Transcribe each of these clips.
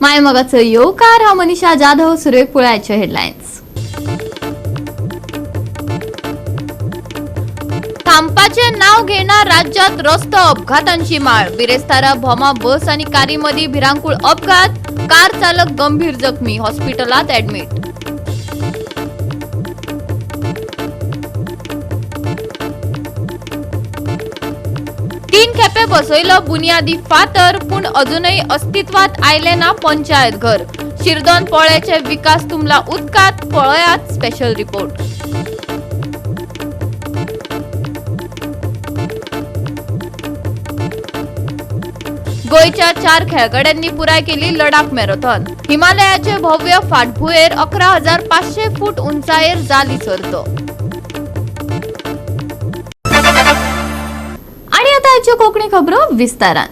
मायमगाचो येवकार. हांव मनीषा जाधव. सुरवेक पळयाचे हेडलायन्स. थांबपाचें नाव घेना राज्यात रस्तो अपघातांची माळ. बिरेस्तारा भोमा बस आणि कारी मदीं भिरांकूळ अपघात. कार चालक गंभीर जखमी, हॉस्पिटलात ऍडमिट. तीन खेपे बसयलो बुनियादी फातर, पूण अजूनय अस्तित्वात आयले ना पंचायत घर. शिरदोन पोळ्याचे विकास तुमला उदकात. पळयात स्पेशल रिपोर्ट. गोंयच्या 4 खेळगड्यांनी पुराय केली लडाख मॅरेथॉन. हिमालयाचे भव्य फाटभुंयेर 11,500 फूट उंचायेर जाली सर्त. आणि आता आजच्यो कोंकणी खबरो विस्तारान.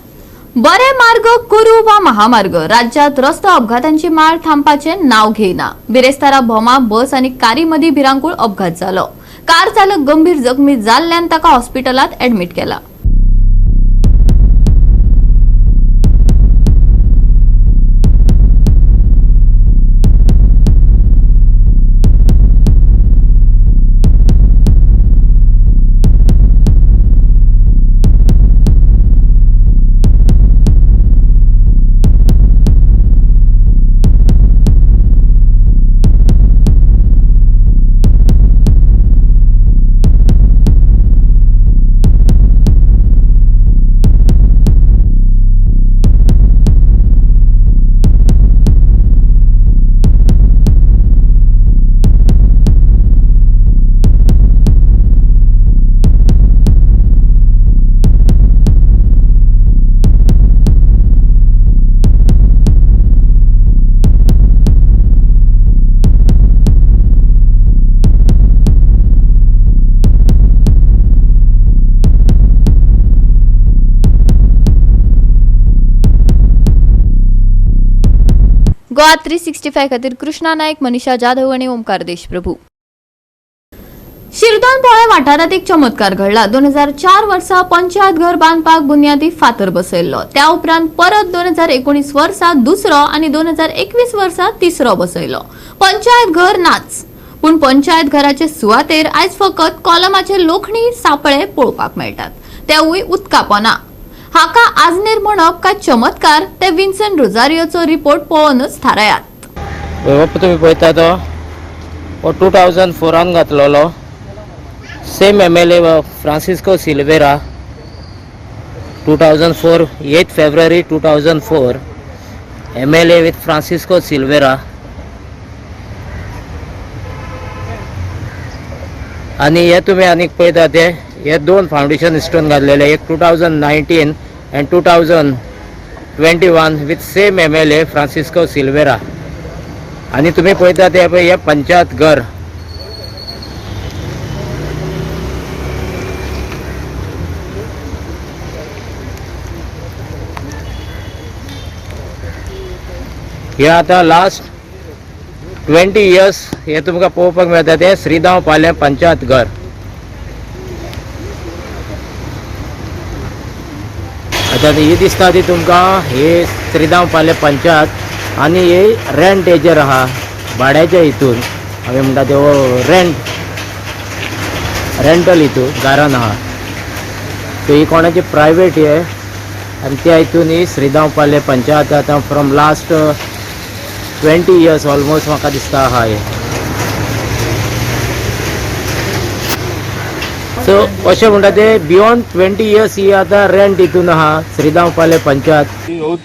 बरे मार्ग कुरू वा महामार्ग, राज्यात रस्तो अपघातांची माळ थांबपाचें नाव घेयना. बिरेस्तारा भोमा बस आनी कारी मदीं भिरांकूळ अपघात जालो. कार चालक गंभीर जखमी जाल्ल्यान ताका हॉस्पिटलांत ऍडमीट केला. गोवा 365 खातीर कृष्णा नायक, मनीषा जाधव आणि ओमकार देशप्रभू. शिरदोन पोळे वाठारांत एक चमत्कार घडला. 2004 वर्सा पंचायत घर बांदपाक बुनियादी फातर बसयल्लो. त्या उपरांत परत 2019 वर्सा दुसरो आनी 2021 वर्सा तिसरो बसयलो. पंचायत घर नाच, पूण पंचायत घराचे सुवातेर आयज फकत कॉलमाचे लोखणी सापळे पळोवपाक मेळटात, तेवूय उदका पोना. हाका आजनेर म्हणप काय चमत्कार ते विन्सन रोजारियोचो रिपोर्ट पळोवनच थारायात. हो तुमी पळयता तो हो 2004 घातलेलो. Same MLA Francisco Silveira. 2004, 8 February 2004, MLA with Francisco Silveira. आनी हे तुमी आनीक पळयता ते हे दोन फावंडेशन स्टोन घातलेले, एक 2019 and 2021 with same MLA Francisco Silveira. आनी तुमी पळयता ते पळय हे पंचायत घर. हे आतां लास्ट 20 इयर्स हे तुमकां पळोवपाक मेळटा ते श्रीदाव पालें पंचायत घर. आतां ही दिसता ती तुमकां हे श्रीदाव पालें पंचायत आनी हे रेंट हेजेर आहा, भाड्याच्या हितून आमी म्हणटा ते रेंटल हितून घरान आहा. सो ही कोणाची प्रायवेट हे आनी त्या हितून ही श्रीदाव पालें पंचायत आतां फ्रॉम लास्ट 20 इयर्स ऑलमोस्ट म्हाका दिसता आहा हे. सो अशें म्हणटा ते बियोंड 20 इयर्स ही आतां रेंट हितून आहा श्रीदाव पालें पंचायत. ह्यो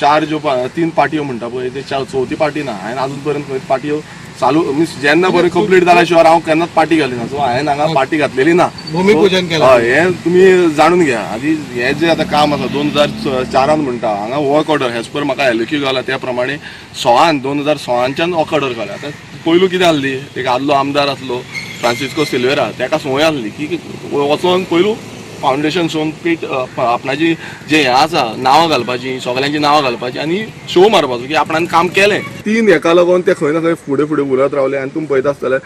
चार ज्यो तीन पाटयो म्हणटा पळय, ते चवथी पार्टी ना. हांवें अजून पर्यंत खंय पाटयो चालू मिन्स जेन्ना बरें कंप्लीट जाल्या शिवाय हांव केन्नाच पार्टी घालिना. सो हांवें हांगा पार्टी घातलेली ना. भूमिपूजन केलां. हय, हें तुमी जाणून घ्या. आनी हें जें आतां काम आसा 2004 म्हणटा हांगा वर्क ऑर्डर एज पर म्हाका एलक्यू घाला त्या प्रमाणे सोळान 2016च्यान वर्क ऑर्डर घाला. आतां पयलू कितें आसली, एक आदलो आमदार आसलो फ्रांसिस्को सिल्वेरा, ताका संवय आसली की वचोन पयलू फावंडेशन सोन पीट आपणाची जे हें आसा नांवां घालपाची, सगल्यांची नांवां घालपाची आनी शो मारपाचो की आपणान काम केलें. तीन हेका लागून ते खंय ना खंय फुडें फुडें उरत रावले. आनी तुमी पळयता आसतले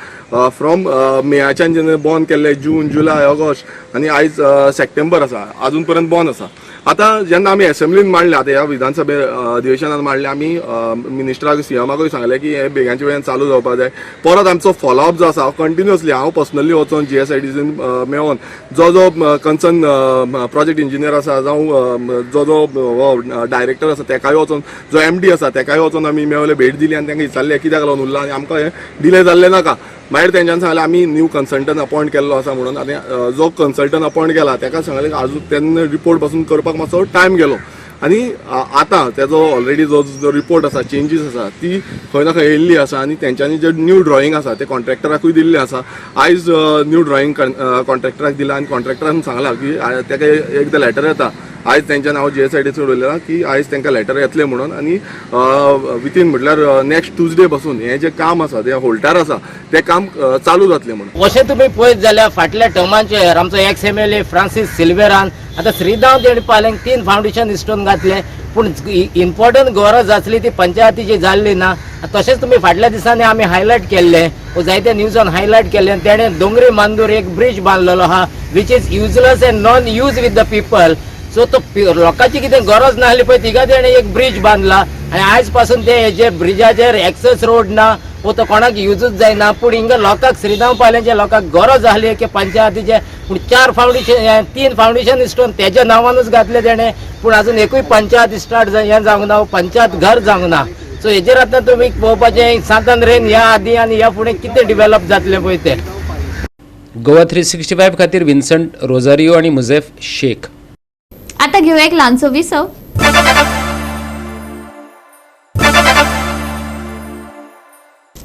फ्रॉम मेयाच्यान जेन्ना बॉन केल्ले, जून, जुलय, ऑगस्ट आनी आयज सप्टेंबर आसा, आजून पर्यंत बॉन आसा. आतां जेन्ना आमी एसेंब्लीन मांडले, आतां ह्या विधानसभे अधिवेशनान मांडले आमी, मिनिस्टराक सीएमाकूय सांगलें की हे बेगांचे वेळान चालू जावपाक जाय. परत आमचो फॉलोअप जो आसा कंटिन्युअसली, हांव पर्सनली वचोन जीएसआयडीसीन मेळोन जो जो कन्सर्न प्रोजेक्ट इंजिनियर आसा जावं जो जो हो डायरेक्टर आसा तेकाय वचोन, जो एमडी आसा तेकाय वचोन आमी मेळले, भेट दिली आनी तांकां विचारलें कित्याक लागून उरला आनी आमकां हें डिले जाल्लें नाका. मागीर तेंच्यांनी सांगलें आमी न्यू कन्सल्टंट अपॉयंट केल्लो आसा म्हणून. आनी जो कन्सल्टंट अपॉयंट केला तेका सांगलें आजून तेन्ना रिपोर्ट पासून करपाक मातसो टायम गेलो आनी आतां तेजो ऑलरेडी जो जो रिपोर्ट आसा, चेंजीस आसा ती खंय ना खंय येयल्ली आसा आनी तेंच्यांनी जे न्यू ड्रॉइंग आसा ते कॉन्ट्रॅक्टराकूय दिल्लें आसा. आयज न्यू ड्रॉइंग कॉन्ट्रॅक्टराक दिलां आनी कॉन्ट्रॅक्टरान सांगलां की तेका एकदां लेटर येता. आयज तेंच्यान हांव जीएसआयडीसी उलयलां की आयज तांकां लेटर येतलें म्हणून आनी विथीन म्हटल्यार नेक्स्ट ट्युजडे पासून हें जें काम आसा तें होल्टार आसा तें काम चालू जातलें म्हणून. अशें तुमी पळयत जाल्यार फाटल्या टर्माचेर आमचो एक्स एमएलए फ्रांसीस सिल्वेरान आतां श्रीधांव तेणी पालेंक 3 फावंडेशन स्टोन घातले, पूण इम्पॉर्टंट गरज आसली ती पंचायतीची जाल्ली ना. तशेंच तुमी फाटल्या दिसांनी आमी हायलायट केल्ले, जायते न्यूजान हायलायट केल्ले, तेणें दोंगरी मांदूर एक ब्रिज बांदलेलो आहा which is useless and non use with the people. So तो लोकांची कितें गरज नासली पळय तिका तेणें एक ब्रिज बांदला आनी आयज पासून ते हेजे ब्रिजाचेर एक्सेस रोड ना वो तो कोणाक युजूच जायना. पूण हिंगा लोकांक, श्रीधांव पाल्याच्या लोकांक गरज आहली की पंचायतीचे, पूण 4 फावंडेशन 3 फावंडेशन स्टोन तेज्या नांवानूच घातले तेणें, पूण अजून एकूय पंचायत स्टार्ट हें जावंक ना, पंचायत घर जावंक ना. सो हेजेर आतां तुमी पळोवपाचें सांत आंद्रेन ह्या आदी आनी ह्या फुडें कितें डिवेलप जातलें पळय तें. गोवा 365 खातीर विन्संट रोजारियो आणि मुझेफ शेख. आता घेऊया एक ल्हानसो विसव.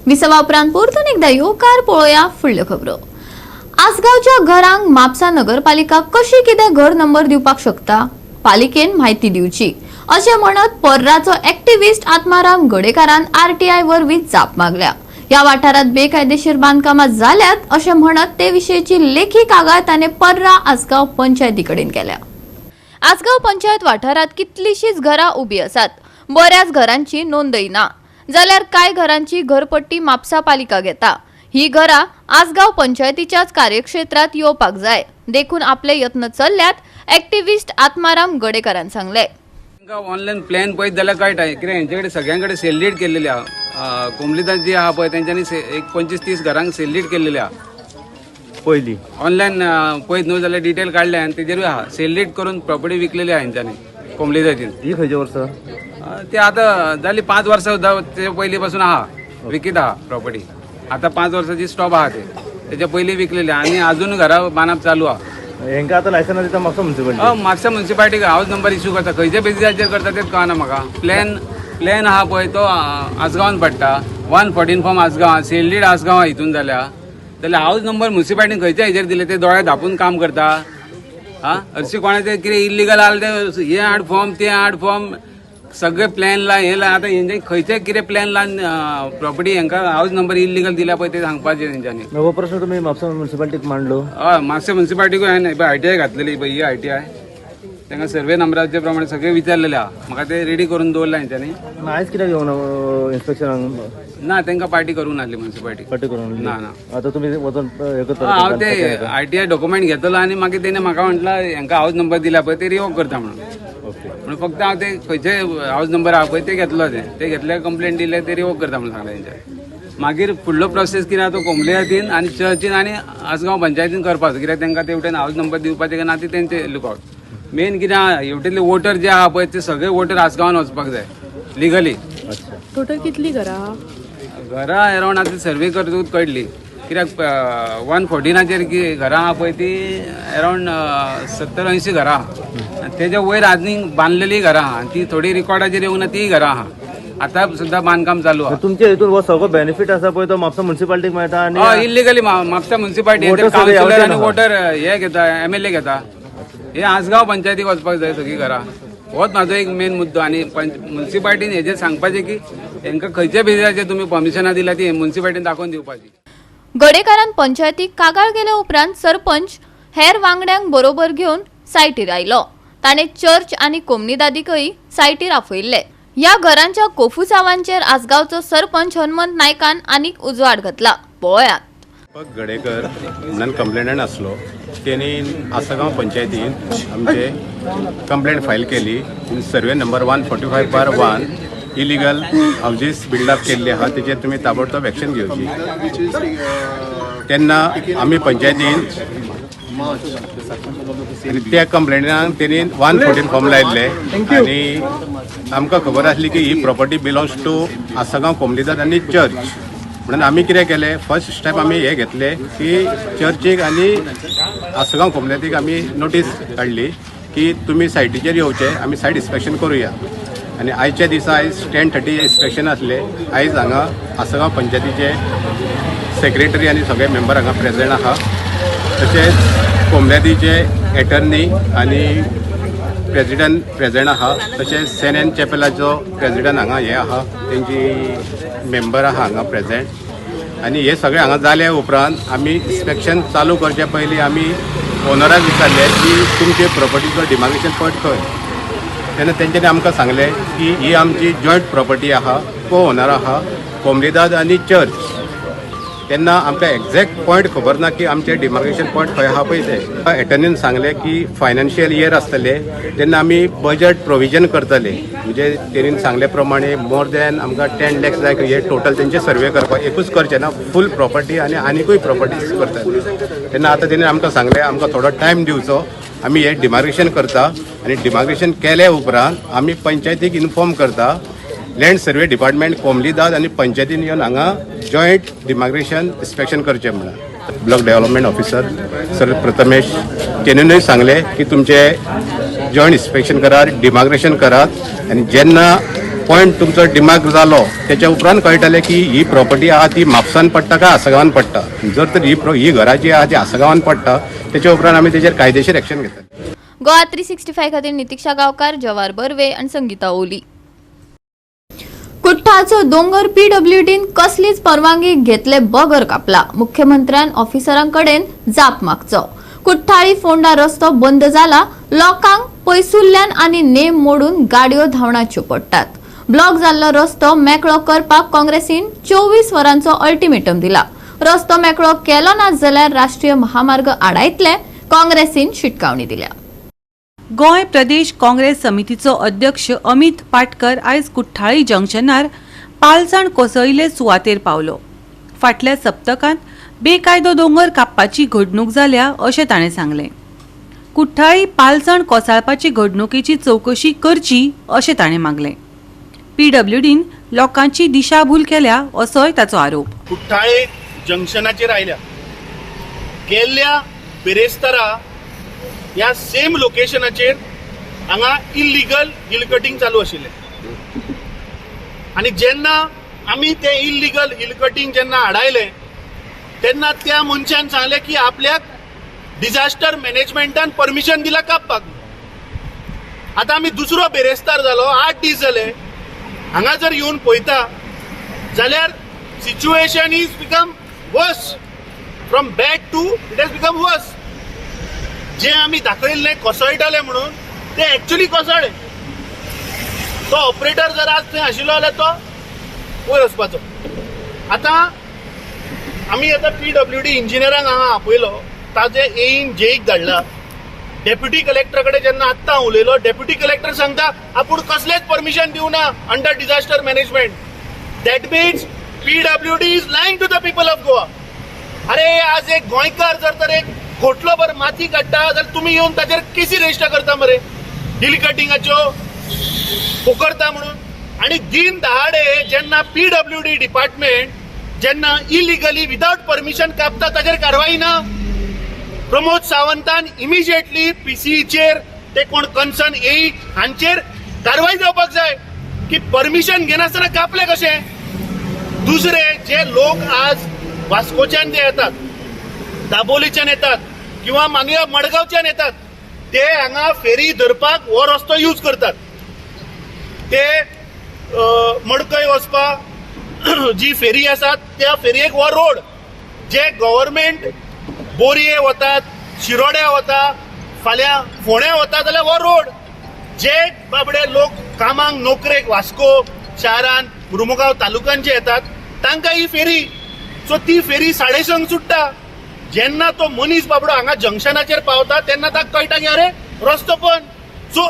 विसवा उपरांत परतून एकदा येवकार. पळोवया फुडल्यो खबरो. आसगांवच्या घरांक म्हापसा नगरपालिका कशी कितें घर नंबर दिवपाक शकता, पालिकेन म्हायती दिवची अशें म्हणत पर्राचो एक्टिव्हिस्ट आत्माराम गडेकारान आरटीआय वरवीं जाप मागल्या. ह्या वाठारात बेकायदेशीर बांदकामां जाल्यात अशें म्हणत ते विशींची लेखी कागाळ ताणें पर्रा आसगांव पंचायती कडेन केल्या. आसगांव पंचायत वाठारात कितलीशीच घरां उबी आसात. बऱ्याच घरांची नोंदय ना, जाल्यार कांय घरांची घरपट्टी म्हापसा पालिका घेता. ही घरां आसगांव पंचायतीच्याच कार्यक्षेत्रात येवपाक जाय, देखून आपले यत्न चल्ल्यात, एक्टिव्हिस्ट आत्माराम गडेकारान सांगले. तांकां ऑनलायन प्लॅन पळयत जाल्यार कळटा कित्याक हेंचे कडेन सगळ्यां कडेन सेल डीड केल्लेली आहा. कोमलीदार जी आहा पळय तेंच्यांनी एक 25-30 घरांक सेल डीड केल्लेली आहा. पयली ऑनलायन पळयत न्हू जाल्यार डिटेल काडले आनी तेजेरूय आहा, सेल डीड करून प्रॉपर्टी विकलेली आहा हेंच्यांनी कोमलीदाचीन. ही खंयच्या वर्सा? ते आतां जाली 5 वर्सां सुद्दां, ते पयलीं पासून आहा, विकीत आहा प्रॉपर्टी. आतां 5 वर्सांची स्टॉप आहा, ते तेच्या पयलीं विकलेली आनी अजून घरां बांदप चालू आहा. हेंका आतां लायसन्स दिता म्हापसा मुन्सिपालिटी. हय, म्हापसा मुन्सिपालिटीक हावस नंबर इश्यू करता. खंयच्या बेजिसाचेर करता तेच कळना म्हाका. प्लॅन प्लॅन आहा पळय तो आसगांवान पडटा, 114 form Assagao, sale deed Assagao हितून जाल्या, जाल्यार हावस नंबर मुन्सिपालिटीन खंयच्या हेजेर दिले? ते दोळे धापून काम करता. हा, हरशीं कोणाचें कितें इल्लिगल आहा ते हे हाड फॉर्म, ते हाड फॉर्म, सगळे प्लॅन लाय, हे लाय. आतां हेंचे खंयचे कितें प्लॅन लावन प्रॉपर्टी हेंकां हावस नंबर इल्लिगल दिल्या पळय ते सांगपाचें तेंच्यांनी. हो प्रश्न तुमी म्हापसा मुन्सिपालिटीक मांडलो? हय, म्हापशें मुन्सिपालिटीकूय हांवें आयटीआय घातलेली पळय, ही आयटीआय तांकां सर्वे नंबराचे प्रमाणे सगळे विचारलेले आहा. म्हाका ते रेडी करून दवरला हेंच्यांनी. आयज कित्याक येवना इन्स्पेक्शनाक? ना, तांकां पार्टी करूंक नासली मुन्सिपालिटी. पार्टी करून? ना ना. आतां तुमी वचोन हे करता? हांव ते आयटीआय डॉक्युमेंट घेतलो आनी मागीर तेणे म्हाका म्हटलां हेंकां हावस नंबर दिला पळय ते रिवोक करता म्हणून. म्हणून फक्त हांव ते खंयचे हावस नंबर आहा पळय ते घेतलो, ते ते घेतले, कंप्लेंट दिले, ते रिवोक करता म्हणून सांगलें तेंच्या. मागीर फुडलो प्रोसेस कितें आहा तो कोमलेयातीन आनी चर्चीन आनी आसगांव पंचायतीन करपाचो, कित्याक तांकां ते वटेन हावस नंबर दिवपाचे काय ना ती तेंचे लुकआवट. मेन कितें आहा, हेवटेंतले वोटर जे आहा पळय ते सगळे वोटर आसगांवान वचपाक जाय लिगली. टोटल कितली घरां? घरां एरावंड आतां सर्वे करतकूच कळटली, कित्याक 114चेर की घरां आहा पळय ती एरावंड 70-80 घरां आहा. आनी तेज्या वयर आनी बांदलेली घरां आहा आनी ती थोडी रिकॉर्डाचेर येवंक ना तीय घरां आहा. आतां सुद्दां बांदकाम चालू आहा. तुमच्या हितून हो सगळो बेनिफीट आसा पळय तो म्हापसा मुन्सिपालिटीक मेळटा आनी हय, इल्लिगली म्हापसा मुन्सिपालिटी Voters सगळे कावन्सिलर आनी ह्या वटेन वोटर हे घेता, एमएलए घेता. हे आसगांव पंचायतीक वचपाक जाय सगळीं घरां, होच म्हाजो एक मेन मुद्दो. आनी मुन्सिपालिटीन हेजेर सांगपाचें की हेंकां खंयच्या बेजिसाचेर तुमी परमिशनां दिला ती मुन्सिपालिटीन दाखोवन दिवपाची. गडेकारान पंचायतीक कागाळ केल्या उपरांत सरपंच हेर वांगड्यांक बरोबर घेवन सायटीर आयलो. ताणें चर्च आनी कोमनिदादीकय सायटीर आपयल्ले. ह्या घरांच्या कोफुसावांचेर आसगांवचो सरपंच हनुमंत नायकान आनीक उजवाड घातला, पळयात. दीपक गडेकर म्हणून कंप्लेनंट आसलो, तेणी आसगांव पंचायतीन आमचे कंप्लेंट फायल केली. Survey number 145/1 illegal houses build up केल्ले आहा, तेजेर तुमी ताबडतोब एक्शन घेवची. तेन्ना आमी पंचायतीन आनी त्या कंप्लेनाक तेणी 114 फॉर्म लायल्ले आनी आमकां खबर आसली की ही प्रॉपर्टी बिलोंग्स टू आसगांव कोमलीदाद आनी चर्च म्हणून आमी कितें केलें, फर्स्ट स्टेप आमी हे घेतले की चर्चीक आनी आसगांव कोमलेतीक आमी नोटीस काडली की तुमी सायटीचेर येवचे, आमी सायट इन्स्पेक्शन करुया. आनी आयच्या दिसा आयज 10:30 इन्स्पेक्शन आसलें. आयज हांगा आसगांव पंचायतीचे सेक्रेटरी आनी सगळे मेंबर हांगा प्रेझेंट आहा, तशेंच कोमल्यादीचे एटर्नी आनी प्रेजिडंट प्रेझेंट आहा, तशेंच सेंट एन चॅपेलाचो प्रेजिडंट हांगा हे आहा, तेंची मेंबर आहा हांगा प्रेझेंट. आनी हे सगळें हांगा जाल्या उपरांत आमी इन्स्पेक्शन चालू करचे पयलीं आमी ओनराक विचारलें की तुमचे प्रॉपर्टीचो डिमार्केशन पॉयंट खंय. तेन्ना तेंच्यांनी आमकां सांगलें की ही आमची जॉयंट प्रॉपर्टी आहा, को ओनर आहा कोमलीदाद आनी चर्च. तेन्ना आमकां एग्जॅक्ट पॉयंट खबर ना की आमचे डिमार्केशन पॉयंट खंय आहा पळय ते. एटर्नीन सांगलें की फायनान्शियल इयर आसतलें तेन्ना आमी बजट प्रोविजन करतले, म्हणजे तेणीन सांगले प्रमाणे मोर दॅन आमकां 10 लॅक्स जाय हे टोटल तेंचे सर्वे करपाक. एकूच करचें ना, फूल प्रॉपर्टी आनी आनिकूय प्रॉपर्टीज करतले. तेन्ना आतां तेणी आमकां सांगलें, आमकां थोडो टायम दिवचो, आमी हे डिमार्केशन करता आनी डिमार्केशन केले उपरांत आमी पंचायतीक इन्फॉर्म करता. लँड सर्वे डिपार्टमेंट, कोमलीदाद आनी पंचायतीन येवन हांगा जॉयंट डिमार्केशन इन्स्पेक्शन करचें म्हणून. Block development officer sir Prathamesh तेणीनूय सांगलें की तुमचे जॉयंट इन्स्पेक्शन करात, डिमार्केशन करात आनी जेन्ना पॉयंट तुमचो डिमार्क जालो तेच्या उपरांत कळटलें की ही प्रॉपर्टी आहा ती म्हापसान पडटा काय आसगांवान पडटा. जर तर ही घरां जी आहा ती आसगांवान पडटा, तेच्या उपरांत आमी तेजेर कायदेशीर एक्शन घेतले. गोवा 365 खातीर नितिक्षा गांवकार, जवार बर्वे आनी संगीता ओली. कुठ्ठाळचो दोंगर पीडब्ल्यूडीन कसलीच परवानगी घेतले बगर कापला. मुख्यमंत्र्यान ऑफिसरांकडेन जाप मागचो. कुठ्ठाळी फोंडा रस्तो बंद जाला. लोकांक पयसुल्ल्यान आनी नेम मोडून गाडयो धांवणाच्यो पडटात. ब्लॉक जाल्लो रस्तो मेकळो करपाक काँग्रेसीन 24 वरांचो अल्टिमेटम दिला. रस्तो मेकळो केलो ना जाल्यार राष्ट्रीय महामार्ग आडायतले, काँग्रेसीन शिटकावणी दिल्या. गोंय प्रदेश काँग्रेस समितीचो अध्यक्ष अमित पाटकर आयज कुठ्ठाळी जंक्शनार पालसण कोसळिल्ले सुवातेर पावलो. फाटल्या सप्तकांत बेकायदो दोंगर कापपाची घडणूक जाल्या अशें ताणें सांगलें. कुठ्ठाळी पालसण कोसळपाची घडणुकेची चवकशी करची अशें ताणें मागलें. पीडब्ल्यूडीन लोकांची दिशाभूल केल्या असोय ताचो आरोप. कुठ्ठाळे जंक्शनाचेर आयल्या. गेल्ल्या बिरेस्तारा ह्या सेम लोकेशनाचेर हांगा इल्लिगल हिल कटिंग चालू आशिल्लें आनी जेन्ना आमी तें इल्लिगल हिल कटिंग जेन्ना आडायलें तेन्ना त्या मनशान सांगलें की आपल्याक डिझास्टर मॅनेजमेंटान परमिशन दिलां कापपाक. आतां आमी दुसरो बिरेस्तार जालो, 8 दीस जाले. हांगा जर येवन पळयता जाल्यार situation is become worse. From bad to it has become worse. जे आमी दाखयल्लें कोसळटाले म्हणून, ते एक्चुली कोसळ्ळे. तो ऑपरेटर जर आज थंय आशिल्लो जाल्यार तो वयर वचपाचो. आतां आमी आतां पीडब्ल्यूडी इंजिनियरांक हांगा आपयलो, ताजे एईन जेईक धाडला. डेप्युटी कलेक्टर कडेन जेन्ना आत्तां उलयलो, डेप्युटी कलेक्टर सांगता आपूण कसलेंच परमिशन दिवना under disaster management. That means PWD is lying to the people of Goa. अरे, आज एक गोंयकार जर तर एक खोटलो भर माती काडटा जाल्यार तुमी येवन ताचेर केसी रजिस्टर करता मरे, हिल कटिंगाच्यो पोखरता म्हणून. आणि दिन दहाडे जेन्ना पीडब्ल्यूडी डिपार्टमेंट जेन्ना इलिगली विदाउट परमिशन कापता ताचेर कारवाई ना. प्रमोद सावंतान इमिजिएटली पीसीचेर ते कोण कन्सर्न एई हांचेर कारवाई जावपाक जाय की परमिशन घेनासतना कापले कशें. दुसरे, जे लोक आज वास्कोच्यान जे येतात, दाबोलीच्यान येतात किंवा मागीर मडगांवच्यान येतात, ते हांगा फेरी धरपाक हो रस्तो यूज करतात. ते मडकय वचपाक जी फेरी आसा त्या फेरयेक हो रोड, जे गव्हर्मेंट बोरये वतात, शिरोड्या वता, फाल्यां फोंड्या वता जाल्यार हो रोड. जे बाबडे लोक कामाक नोकरेक वास्को शारान, मुर्मुगांव तालुक्यांचे येतात, तांकां ही फेरी. सो ती फेरी 6:30 सुट्टा. जेन्ना तो मनीस बाबडो हांगा जंक्शनाचेर पावता तेन्ना ताका कळटा की अरे रस्तो बंद. So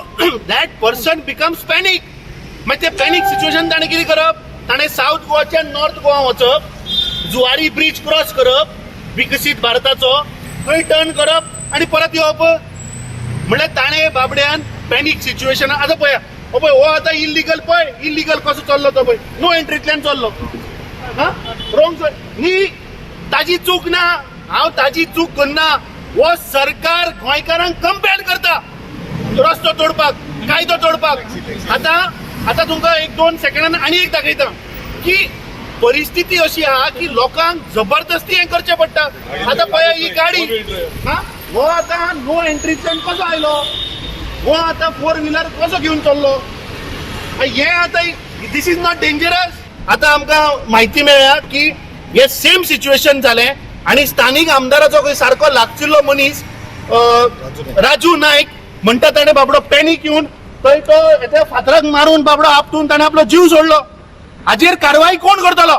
that person becomes panic. मागीर ते पॅनीक सिच्युएशन ताणें कितें करप, ताणें सावथ गोवाच्यान नॉर्थ गोवा वचप, जुवारी ब्रीज क्रॉस करप विकसीत भारताचो, थंय टर्न करप आनी परत येवप. म्हणल्यार ताणें बाबड्यान पॅनीक सिच्युएशन. आतां पळया हो पळय, हो आतां इल्लिगल पळय, इल्लिगल कसो चल्लो तो पळय, नो एंट्रींतल्यान चल्लो. हा रोंग न्ही, ताजी चूक ना, हांव ताजी चूक करना. हो सरकार गोंयकारांक कंपेल करता रस्तो तोडपाक, कायदो तोडपाक. आतां आतां तुमकां 1-2 सेकंडान आनी एक दाखयता की परिस्थिती अशी आहा की लोकांक जबरदस्ती हें करचें पडटा. आतां पळया ही गाडी, हा हो आतां नो एंट्रींतल्यान कसो आयलो, हो आतां 4 व्हिलर कसो घेवन चल्लो, हें आतां this is not dangerous. आतां आमकां म्हायती मेळ्ळ्या की हे सेम सिच्युएशन जालें आनी स्थानीक आमदाराचो सारको लागशिल्लो मनीस राजू नायक म्हणटा ताणें बाबडो पॅनीक येवन थंय तो त्या फातराक मारून बाबडो आपटून ताणें आपलो जीव सोडलो. हाजेर कारवाई कोण करतलो?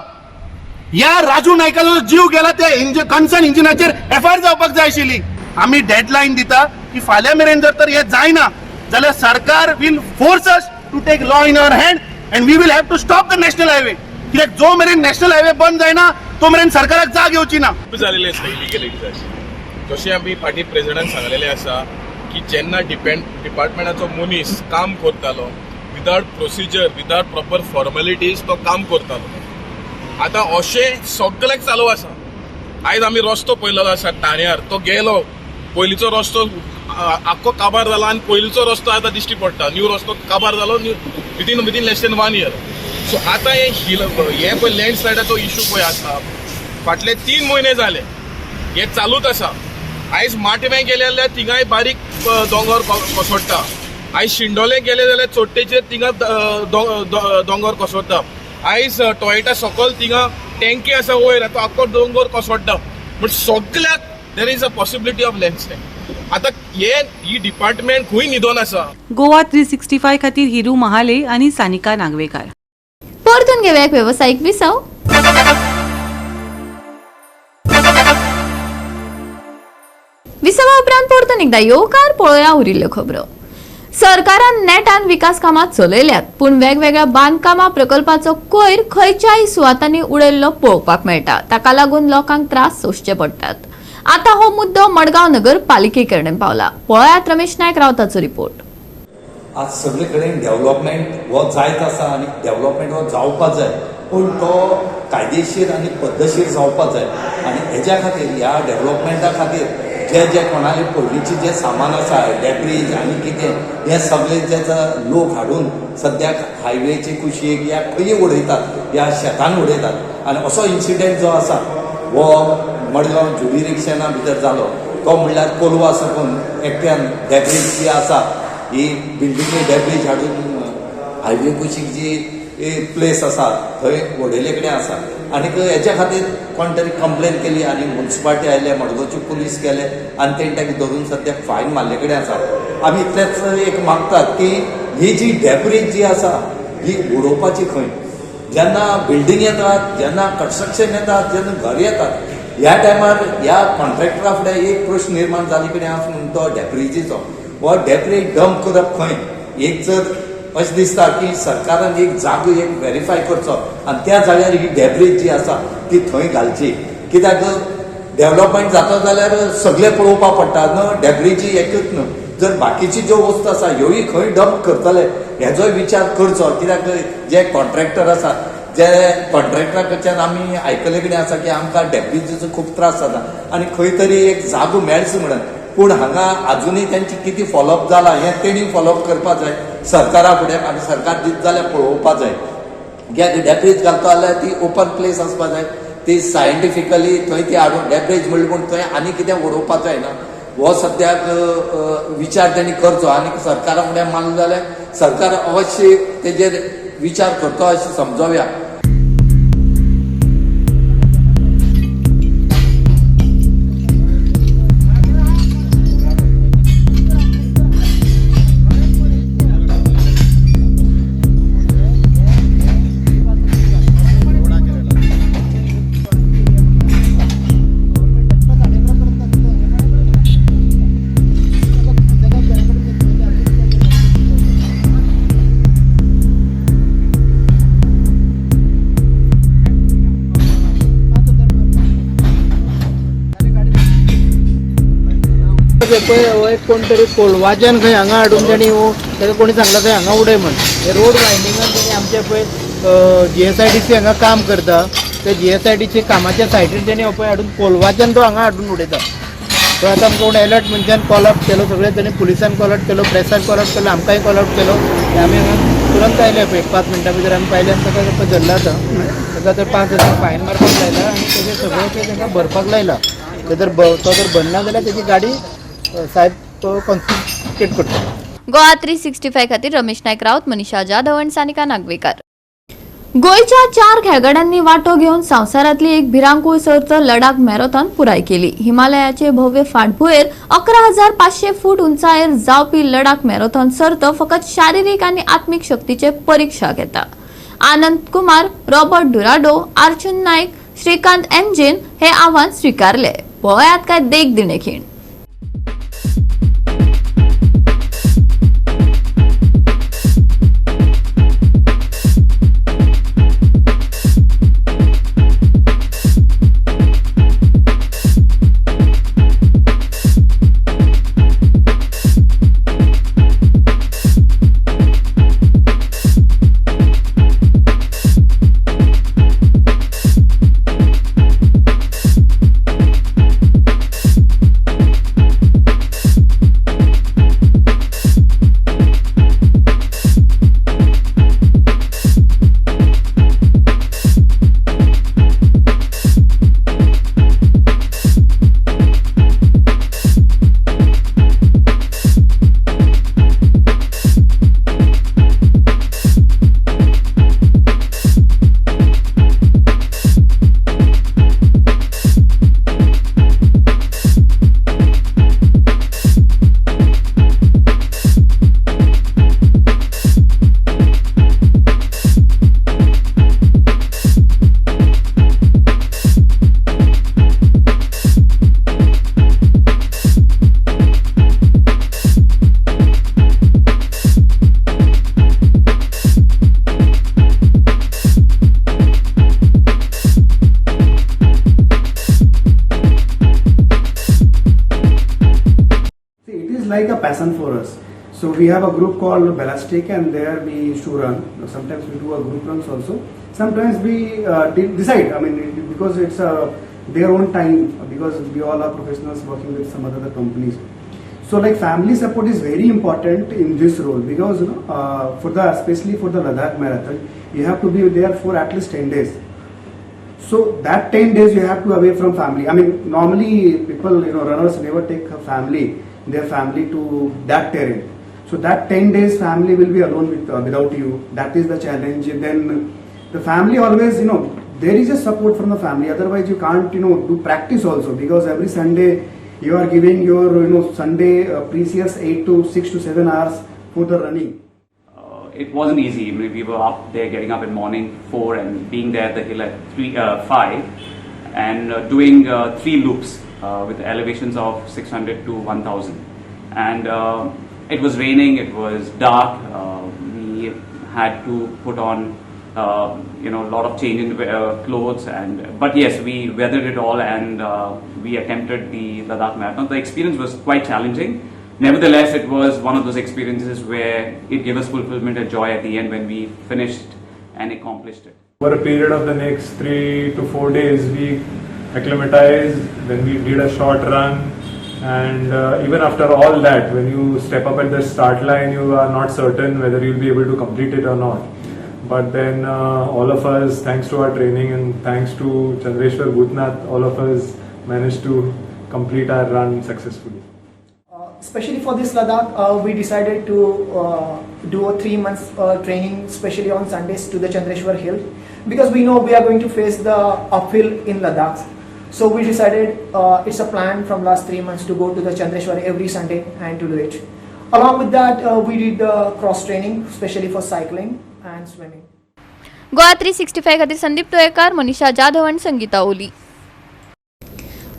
ह्या राजू नायकाचो जीव गेला त्या कन्सर्न इंजिनाचेर एफआयआर जावपाक जाय आशिल्ली. आमी डेडलायन दिता की फाल्यां मेरेन जर तर हें जायना जाल्यार सरकार will force us to take law in our hand and we will have to stop the national highway. कित्याक जो मेरेन नॅशनल हायवे बंद जायना तो मेरेन सरकाराक जाग येवची ना. खूब जालेले आसा इलिगलिटीज. जशें आमी फाटीं प्रेजिडेंटान सांगलेलें आसा की जेन्ना डिपार्टमेंटाचो मनीस काम करतालो without procedure, without proper formalities तो काम करतालो. आतां अशें सगळ्याक चालू आसा. आयज आमी रस्तो पळयलेलो आसा ठाण्यार, तो गेलो पयलींचो रस्तो आख्खो काबार जाला आनी पयलींचो रस्तो आतां दिश्टी पडटा. न्यू रस्तो काबार जालो within less than 1 year. So आतां हे हे पळय लँडस्लायडाचो इशू पळय आसा, फाटले 3 म्हयने जाले हे चालूच आसा. आयज माटवे गेले जाल्यार थिंगाय बारीक दोंगर कोसळटा. आयज शिंडोले गेले जाल्यार चोडटेचेर थिंगा दोंगर कोसळटा. आयज टोयटा सकल थिंगा टँकी आसा वयर, तो आख्खो दोंगर कोसळटा. बट सगळ्याक there is a possibility of landslide. आतां हे ही डिपार्टमेंट खंय न्हिदोन आसा. गोवा 365 खातीर हिरू महाले आनी सानिका नागवेकार. परतून घेवया एक वेवसायीक विसव. विसवा उपरांत परतून एकदा येवकार पळोवया उरिल्ल्यो खबरो. सरकारान नेटान विकास कामां चलयल्यात, पूण वेगवेगळ्या बांदकामां प्रकल्पाचो कोयर खंयच्याय सुवातांनी उडयल्लो पळोवपाक मेळटा. ताका लागून लोकांक त्रास सोंसचे पडटात. आतां हो मुद्दो मडगांव नगर पालिके कडेन पावला. पळयात रमेश नायक रावताचो रिपोर्ट. आज सगळे कडेन डेव्हलपमेंट हो जायत आसा आनी डेव्हलपमेंट हो जावपाक जाय, पूण तो कायदेशीर आनी पद्दतशीर जावपाक जाय. आनी हेज्या खातीर ह्या डेव्हलपमेंटा खातीर जे जे कोणाले पयलींचे जे सामान आसा, डेब्रीज आनी कितें हें सगळें जे लोक हाडून सद्याक हायवेचे कुशीक या खंय उडयतात, या शेतान उडयतात. आनी असो इन्सिडंट जो आसा हो मडगांव ज्युरिडिक्शना भितर जालो. तो म्हणल्यार कोलवा साकून एकट्यान डेब्रीज जी आसा ही बिल्डिंगे डेब्रीज हाडून हायवे कुशीक जी प्लेस आसा थंय उडयले कडेन आसा. आनीक हेच्या खातीर कोण तरी कंप्लेन केली आनी मुन्सिपालिटी आयले, मडगांवचे पुलीस गेले आनी तेणी ताका धरून सद्याक फायन मारले कडेन आसा. आमी इतलेंच एक मागतात की ही जी डेब्रीज जी आसा ही उडोवपाची खंय. जेन्ना बिल्डींग येतात, जेन्ना कन्स्ट्रक्शन येतात, जेन्ना घर येतात, ह्या टायमार ह्या कॉन्ट्रॅक्टरा फुडें एक प्रश्न निर्माण जाले कडेन आसा म्हणून तो डेब्रिजीचो हो डेब्रीज डंप करप खंय. एक जर अशें दिसता की सरकारान एक जागो एक वेरीफाय करचो आनी त्या जाग्यार ही डेब्रीज जी आसा ती थंय घालची. कित्याक डेव्हलपमेंट जाता जाल्यार सगळें पळोवपाक पडटा न्हू, डेब्रिजी एकूच न्हू, जर बाकीची ज्यो वस्तू आसा ह्योय खंय डंप करतले हेजोय विचार करचो. कित्याक जे कॉन्ट्रॅक्टर आसा, जे कॉन्ट्रॅक्टरा कडच्यान आमी आयकले कडेन आसा की आमकां डेब्रिजीचो खूब त्रास जाता आनी खंय तरी एक जागो मेळचो म्हणून, पूण हांगा आजुनूय तांची कितें फॉलोअप जाला हें तेणी फॉलोअप करपाक जाय सरकारा फुडें. आनी सरकार दित जाल्यार पळोवपाक जाय. कित्याक डेब्रीज घालता जाल्यार ती ओपन प्लेस आसपाक जाय, ती सायंटिफिकली थंय ती हाडून डेब्रीज म्हणली पूण थंय आनी कितें उडोवपाक जायना. हो सद्याक विचार तेणी करचो आनी सरकारा फुडें मानलो जाल्यार सरकार अवश्य तेजेर विचार करतो अशें समजोवया. पळय हो एक कोण तरी कोलवाच्यान खंय हांगा हाडून तेणी हो ताका कोणी सांगला खंय हांगा उडय म्हण. हे रोड वायंडिंगान तेणी आमचे पळय GSIDC हांगा काम करता, ते GSIDC कामाच्या सायटीर तेणी हो पळय हाडून कोलवाच्यान तो हांगा हाडून उडयता. तो आतां आमकां कोण एलर्ट मनशान कॉल आउट केलो, सगळे तेणी पुलिसान कॉल आउट केलो, प्रेसान कॉल आउट केलो, आमकांय कॉल आउट केलो. आमी हांगा तुरंत आयले पळय 5 मिनटां भितर आमी पायले आनी ताका धरला. आतां ताका तर 5,000 फायन मारपाक लायला आनी तेजें सगळें तें ताका भरपाक लायला. ते जर तो जर भरना जाल्यार तेजी गाडी साहेब तो कॉन्फिस्केट करता. गोवा 365 खातीर रमेश नायक राऊत, मनीषा जाधव आनी सानिका नागवेकर. गोंयच्या 4 खेळगड्यांनी वांटो घेवन संवसारांतली एक भिरांकूळ सर्त लडाख मॅरेथॉन पुराय केली. हिमालयाचे भव्य फाटभुंयेर 11,500 फूट उंचायेर जावपी लडाख मॅरेथॉन सर्त फकत शारिरीक आनी आत्मीक शक्तीचे परिक्षा घेता. आनंद कुमार, रॉबर्ट डुराडो, अर्जुन नायक, श्रीकांत एमजेन हे आव्हान स्विकारले. पळयात काय देख दिणे खीण. Like a passion for us. So we have a group called Ballistic, and there we used to run. Sometimes we do a group runs also. Sometimes we decide, I mean, because it's their own time, because we all are professionals working with some other companies. So like family support is very important in this role, because you know, for the especially for the Ladakh marathon, you have to be there for at least 10 days. So that 10 days you have to away from family. I mean, normally people, you know, runners never take a family, their family to that terrain. So that 10 days family will be alone with, without you. That is the challenge. Then the family always, you know, there is a support from the family. Otherwise you can't, you know, do practice also, because every Sunday you are giving your, you know, Sunday precious 8 to 6 to 7 hours for the running. It wasn't easy. I mean, we were up there, getting up in morning 4 and being there at the hill at 5, and doing 3 loops with elevations of 600 to 1000. And it was raining, it was dark. We had to put on you know, a lot of change in clothes, and but yes, we weathered it all, and we attempted the Ladakh Marathon. The experience was quite challenging. Nevertheless, it was one of those experiences where it gave us fulfillment and joy at the end when we finished and accomplished it. Over a period of the next 3 to 4 days, we acclimatized, then we did a short run, and even after all that, when you step up at the start line, you are not certain whether you'll be able to complete it or not. But then all of us, thanks to our training and thanks to Chandreshwar Bhutnath, all of us managed to complete our run successfully. Especially for this Ladakh, we decided to do a 3 months training, especially on Sundays, to the Chandreshwar Hill, because we know we are going to face the uphill in Ladakh. So we decided it's a plan from last 3 months to go to the Chandreshwar every Sunday and to do it. Along with that, we did the cross training, especially for cycling and swimming. Goa 365 खातीर संदीप तोयकार, मनीषा जाधव आनी संगीता ओली.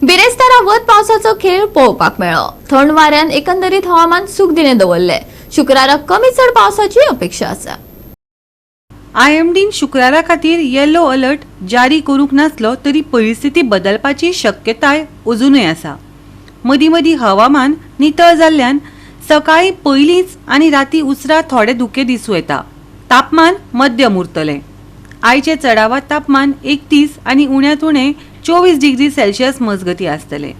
बिरेस्तारा वत पावसाचो खेळ पळोवपाक मेळ्ळो. थंड वाऱ्यान एकंदरीत हवामान सुखदिणें दवरलें. शुक्रारा कमी चड पावसाची अपेक्षा आसा. आयएमडीन शुक्रारा खातीर येलो अलर्ट जारी करूंक नासलो तरी परिस्थिती बदलपाची शक्यताय अजुनूय आसा. मदीं मदीं हवामान नितळ जाल्ल्यान सकाळीं पयलींच आनी राती उसरां थोडे धुके दिसूं येता. तापमान मध्यम उरतलें. आयचें चडावत तापमान 31 आनी उण्यांत उणें 24 डिग्री सेल्सियस मजगतीं आसतलें.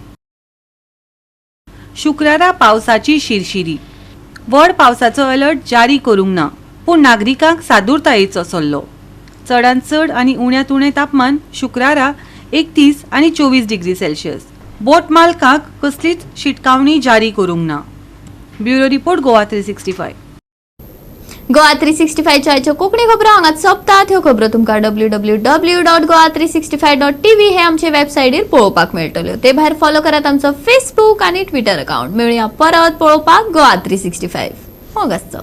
शुक्रारा पावसाची शिरशिरी. व्हड पावसाचो अलर्ट जारी करूंक ना, पूण नागरिकांक सादूरतायेचो सल्लो. चडांत चड आनी उण्यांत उणें तापमान शुक्रारा 31 आनी 24 डिग्री सेल्सियस. बोट मालकाक कसलीच शिटकावणी जारी करूंक ना. Bureau report, Goa 365. Goa 365च्या आयच्यो कोंकणी खबरो हांगाच सोंपतात. ह्यो खबरो तुमकां www.goa365.tv हे आमचे वेबसायटीर पळोवपाक मेळटल्यो. ते भायर फॉलो करात आमचो फेसबूक आनी ट्विटर अकाउंट. मेळुया परत पळोवपाक गोवा 365. मोग आसचो.